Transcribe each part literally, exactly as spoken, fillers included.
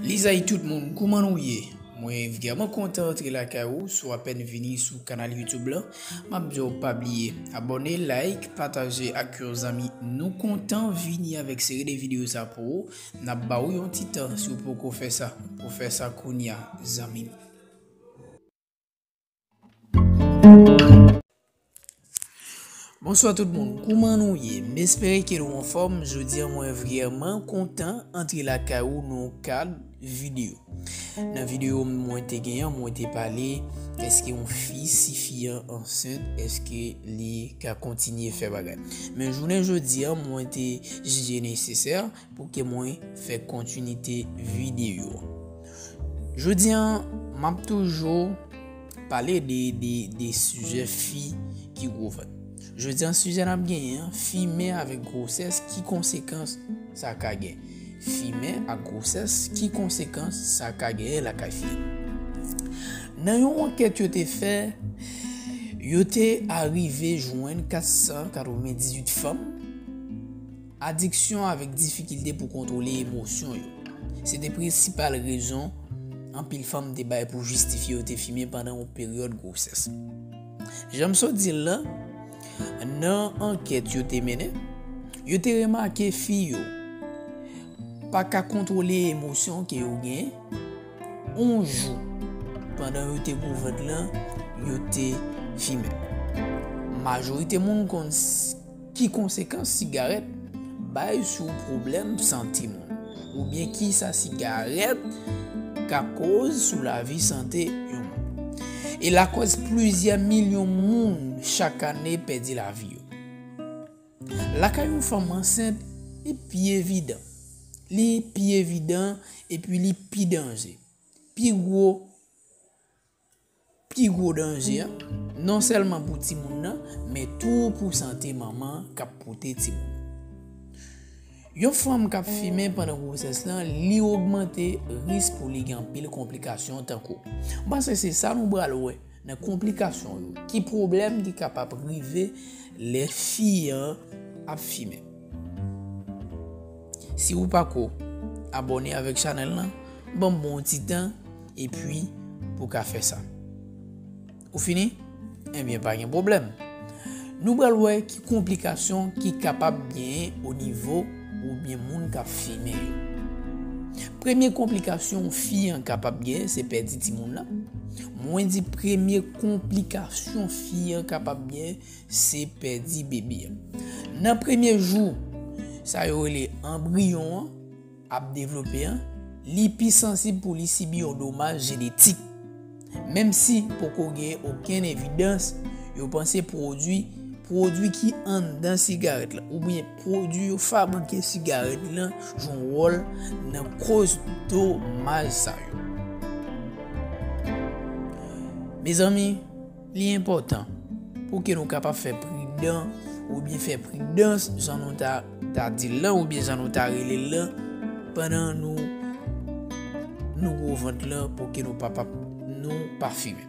Lizay tout moun, kouman nou ye? Mwen vrèman kontan antre lakay ou, si w apèn vini sou kanal YouTube lan, m ap di w pa bliye abòne, like, pataje ak yon zanmi. Nou kontan vini avèk seri de videyo sa pou ou. N ap ba ou yon ti tan si w poko fè sa, pou fè sa kounya, zanmi m. Bonswa tout moun, kouman nou ye? M espere ke nou anfòm. Jodi a mwen vrèman kontan antre lakay ou nan yon kad videyo. Nan videyo mwen te genyen, mwen te pale èske yon fi, si fi an ansent, èske li ka kontinye fè bagay. Men jounen jodi a, mwen te jije nesesè pou ke mwen fè kontinite videyo. Jodi a, m ap toujou pale de, de, de sijè fi ki gwo vant. Jodi a, sijè n ap genyen an, fimen avèk gwosès, ki konsekans sa ka gen? Fimen ak gwosès, ki konsekans sa ka genyen lakay fi? Nan yon ankèt yo te fè, yo te arive jwenn kat san katrevendizuit fanm adiksyon avèk difikilte pou kontwole emosyon yo. Se te prensipal rezon anpil fanm te bay pou jistifye yo te fimen pandan yon peryòd gwosès. Jan m sot di l lan, nan ankèt yo te mennen, yo te remake fi yo pa ka kontwole emosyon ke yo genyen. Yon jou, pandan yo te gwo vant lan, yo te fimen. Majorite moun konn s- ki konsekans sigarèt bay sou pwoblèm sante moun, oubyen kisa sigarèt ka koz sou lavi sante yon moun. E lakòz plizyè milyon moun chak ane pèdi lavi yo. Lakay yon fanm ansent, li pi evidan. Li pi evidan epi li pi danje. Pi gwo, pi gwo danje a, non sèlman pou timoun nan, men tou pou sante manman k ap pote timoun. Yon fanm k ap fimen pandan gwosès lan, li ogmante risk pou li gen anpil konplikasyon tankou. M panse se sa nou pral wè nan konplikasyon yo. Ki pwoblèm ki kapab rive lè fi an ap fimen? Si ou pako abòne avèk chanèl lan, ban m bon ti tan, epi pou ka fè sa. Ou fini? Ebyen, pa gen pwoblèm. Nou pral wè ki konplikasyon ki kapab genyen o nivo oubyen moun k ap fimen yo. Premye konplikasyon fi an kapab genyen, se pèdi timoun nan. Mwen di premye konplikasyon fi an kapab genyen, se pèdi bebe an. Nan premye jou, sa yo rele anbriyon an ap devlope an, li pi sansib pou li sibi yon domaj jenetik. Menm si poko gen okenn evidans, yo panse pwodui, pwodui ki anndan sigarèt lan, oubyen pwodui yo fabrike sigarèt lan, jwe yon wòl nan koz domaj sa yo. Mezanmi, li enpòtan pou ke nou kapab fè pridan oubyen fè pridans, jan nou ta, ta di l lan, oubyen jan nou ta rele l lan, pandan nou, nou gwo vant lan, pou ke nou pa, pa, nou pa fimen.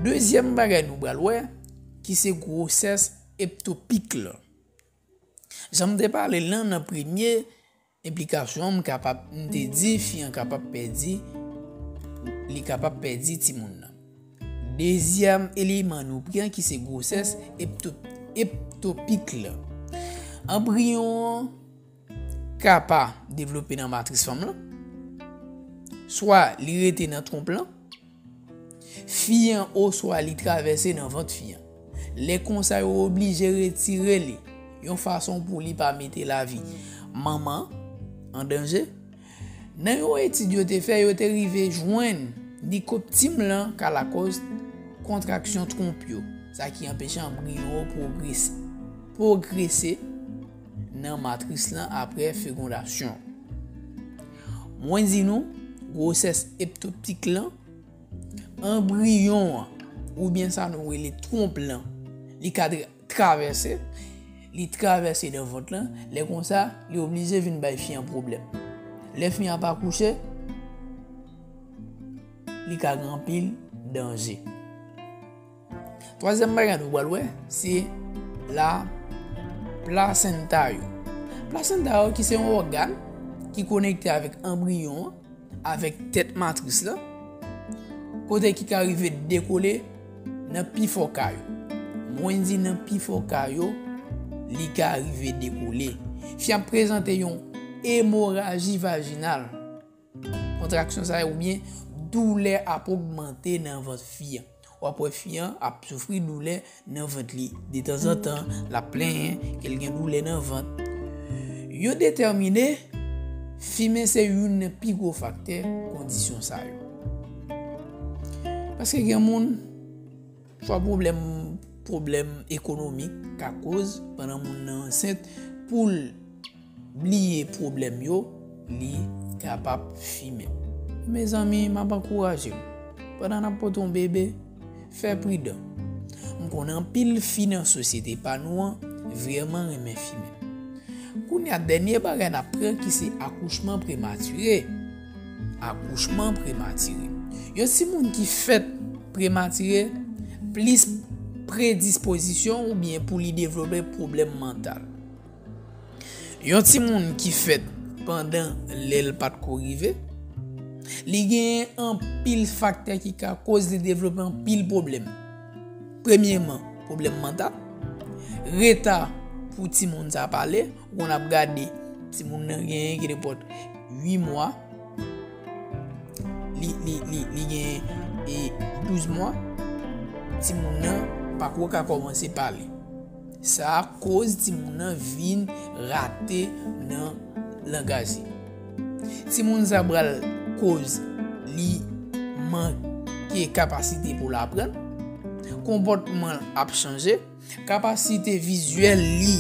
Dezyèm bagay nou pral wè, ki se gwosès ektopik lan. Jan m te pale l lan nan premye enplikasyon an, m kapab, m te di fi an kapab pèdi, li kapab pèdi timoun nan. Dezyèm eleman nou pran ki se gwosès epto-, ektopik lan. Anbriyon an ka pa devlope nan matris fanm lan, swa li rete nan twonp lan, fi an oswa li travèse nan vant fi an. Lè konsa yo oblije retire li yon fason pou li pa mete lavi manman an danje. Nan yon etid yo te fè, yo te rive jwenn likoptim lan ka lakòz kontraksyon twonp yo, sa ki anpeche anbriyon an pwogrese, pwogrese nan matris lan apre fekondasyon. Mwen di nou, gwosès ektopik lan, anbriyon an, oubyen sa nou rele twonp lan, li ka tra-, travèse, li travèse nan vant lan, lè konsa, li oblije vin bay fi an pwoblèm. Lè fi an pa kouche, li ka gen anpil danje. Twazyèm bagay nou pral wè, se la plasenta yo. Plasenta yo ki se yon ògàn ki konekte avèk anbriyon an, avèk tèt matris la, kote ki ka rive dekole nan pifò ka yo. Mwen di nan pifò ka yo, li ka rive dekole. Fi ap prezante yon emoraji vajinal. Kontraksyon sa yo oubyen doulè ap ogmante nan vant fi an. W ap wè fi an ap soufri doulè nan vant li. Detanzantan, l ap plenyen ke l gen doulè nan vant. Yo detèmine fimen se youn nan pi gwo faktè kondisyon sa yo. Paske gen moun, swa pwoblèm, pwoblèm ekonomik ka koz pandan moun nan ansent, pou l bliye pwoblèm yo, li kapab fimen. Mezanmi, m ap ankouraje nou. Pandan n ap pote yon bebe, fè pridan. M konnen anpil fi nan sosyete pa nou an vrèman renmen fimen. Kounye a, dènye bagay n ap pran ki se akouchman prematire. Akouchman prematire. Yon timoun ki fèt prematire plis predispozisyon oubyen pou li devlope pwoblèm mantal. Yon timoun ki fèt pandan lè l pa t ko rive, li gen anpil faktè ki ka koz li devlope anpil pwoblèm. Premyeman, pwoblèm mantal, reta pou timoun sa pale, ou konn ap gade timoun nan gen ki nenpòt uit mwa, li, li, li, li gen e, douz mwa, timoun nan pa ko ka kòmanse pale. Sa a koz timoun nan vin rate nan langaj li. Timoun sa pral koz li manke kapasite pou l aprann, konpòtman l ap chanje, kapasite vizyèl li,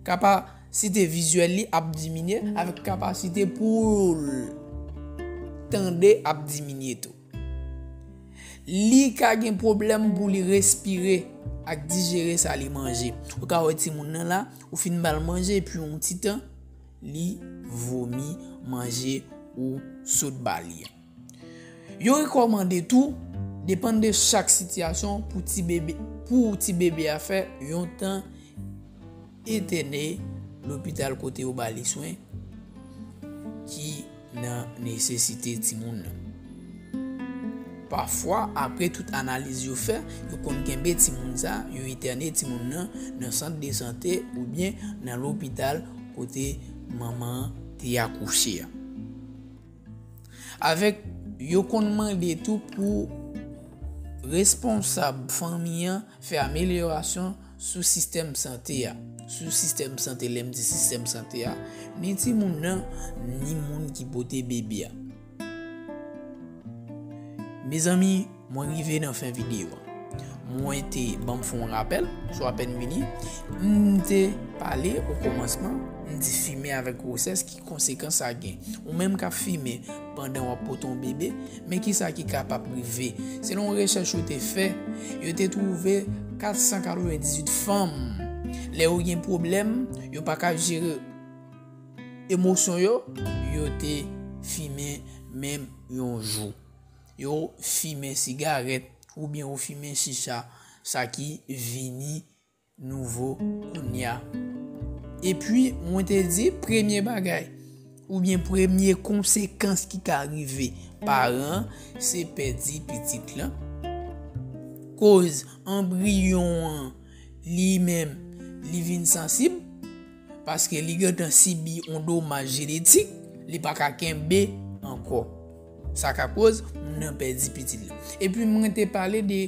kapasite vizyèl li ap diminye, avèk kapasite pou l tande ap diminye tou. Li ka gen pwoblèm pou li respire ak dijere sa li manje. Ou ka wè timoun nan la, ou fin ba l manje, epi yon ti tan, li vomi manje ou sot ba li a. Yo rekòmande tou, depann de chak sitiyasyon, pou ti bebe, pou ti bebe a fè yon tan entène lopital kote yo ba li swen ki nan nesesite timoun nan. Pafwa, apre tout analiz yo fè, yo konn kenbe timoun sa, yo entène timoun nan nan sant de sante oubyen nan lopital kote manman an te akouche a. Avèk yo konn mande tou pou responsab fanmi an fè amelyorasyon sou sistèm sante a. Sou sistèm sante, lè m di sistèm sante a, ni timoun nan, ni moun ki pote bebe a. Mezanmi, mwen rive nan fen videyo a. Mwen te ban m fè yon rapèl, sou apèn vini, m te pale o kòmansman, m di fimen avèk gwosès, ki konsekans sa gen. Ou menm k ap fimen pandan w ap pote yon bebe, men ki sa ki kapab rive? Selon rechèch yo te fè, yo te twouve kat san katrevendizuit fanm, lè yo gen pwoblèm, yo pa ka jere emosyon yo, yo te fimen menm yon jou. Yo fimen sigarèt oubyen yo fimen chicha, sa ki vini nouvo kounye a. Epi, mwen te di, premye bagay, oubyen premye konsekans ki ka rive paran, se pèdi pitit lan. Koz anbriyon an, li menm, li vin sansib, paske li gentan sibi yon domaj jenetik, li pa ka kenbe ankò. Sa ka koz moun nan pèdi pitit li. Epi mwen te pale de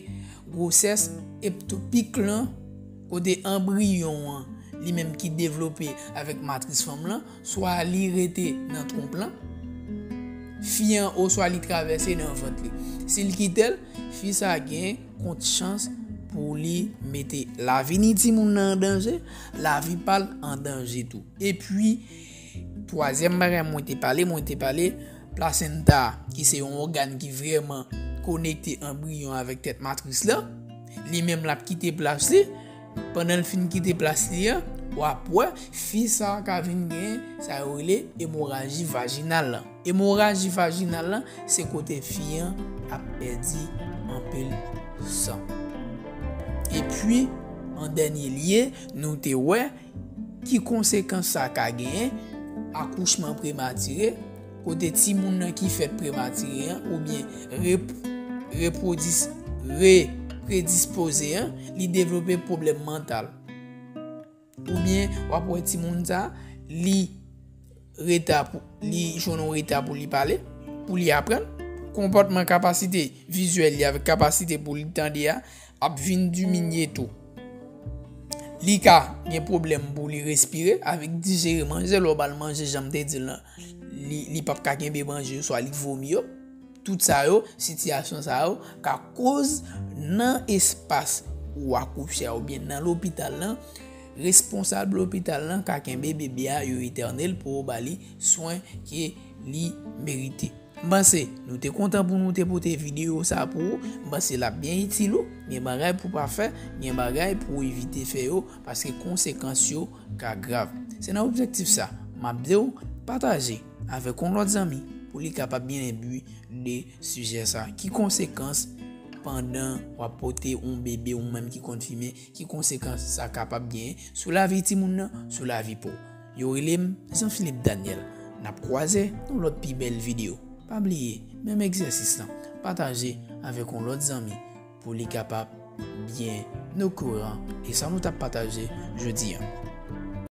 gwosès ektopik lan, kote anbriyon an, li menm ki devlope avèk matris fanm lan, swa li rete nan twonp lan, fi an, oswa li travèse nan vant li. Si l kite l, fi sa gen kont chans pou li mete lavi ni timoun nan an danje, lavi pa l an danje tou. Epi, twazyèm bagay mwen te pale, mwen te pale plasenta, ki se yon ògàn ki vrèman konekte anbriyon avèk tèt matris lan. Li menm l ap kite plas li. Pandan l fin kite plas li an, w ap wè fi sa a ka vin gen sa yo rele emoraji vajinal lan. Emoraji vajinal lan, se kote fi an ap pèdi anpil san. Epi, an dènye lye, nou te wè ki konsekans sa ka genyen akouchman prematire, kote timoun nan ki fèt prematire an, oubyen rep, repwodis, re, predispoze an, li devlope pwoblèm mantal. Oubyen w ap wè timoun sa, li reta pou, li jwenn yon reta pou li pale, pou li aprann. Konpòtman, kapasite vizyèl li avèk kapasite pou li tande a ap vin diminye tou. Li ka gen pwoblèm pou li respire, avèk dijere manje, lè w ba l manje, jan m te di l lan, li, li p ap ka kenbe manje yo, swa li vomi yo. Tout sa yo, sitiyasyon sa yo ka koz nan espas ou akouche a oubyen nan lopital lan, responsab lopital lan ka kenbe bebe a yo etène l pou yo ba li swen ke li merite. M panse nou te kontan pou nou te pote videyo sa pou ou. M panse l ap byen itil ou. Gen bagay pou w pa fè, gen bagay pou w evite fè yo, paske konsekans yo ka grav. Se nan objektif sa, m ap di w pataje avèk yon lòt zanmi pou li kapab byen enbi de sijè sa. Ki konsekans pandan w ap pote yon bebe ou menm ki konn fimen, ki konsekans sa kapab genyen sou lavi timoun nan, sou lavi pa w? Yo rele m Jean Philippe Daniel. N ap kwaze nan lòt pi bèl videyo. Pa bliye, menm egzèsis lan, pataje avèk yon lòt zanmi pou li kapab byen okouran de sa nou t ap pataje jodi a.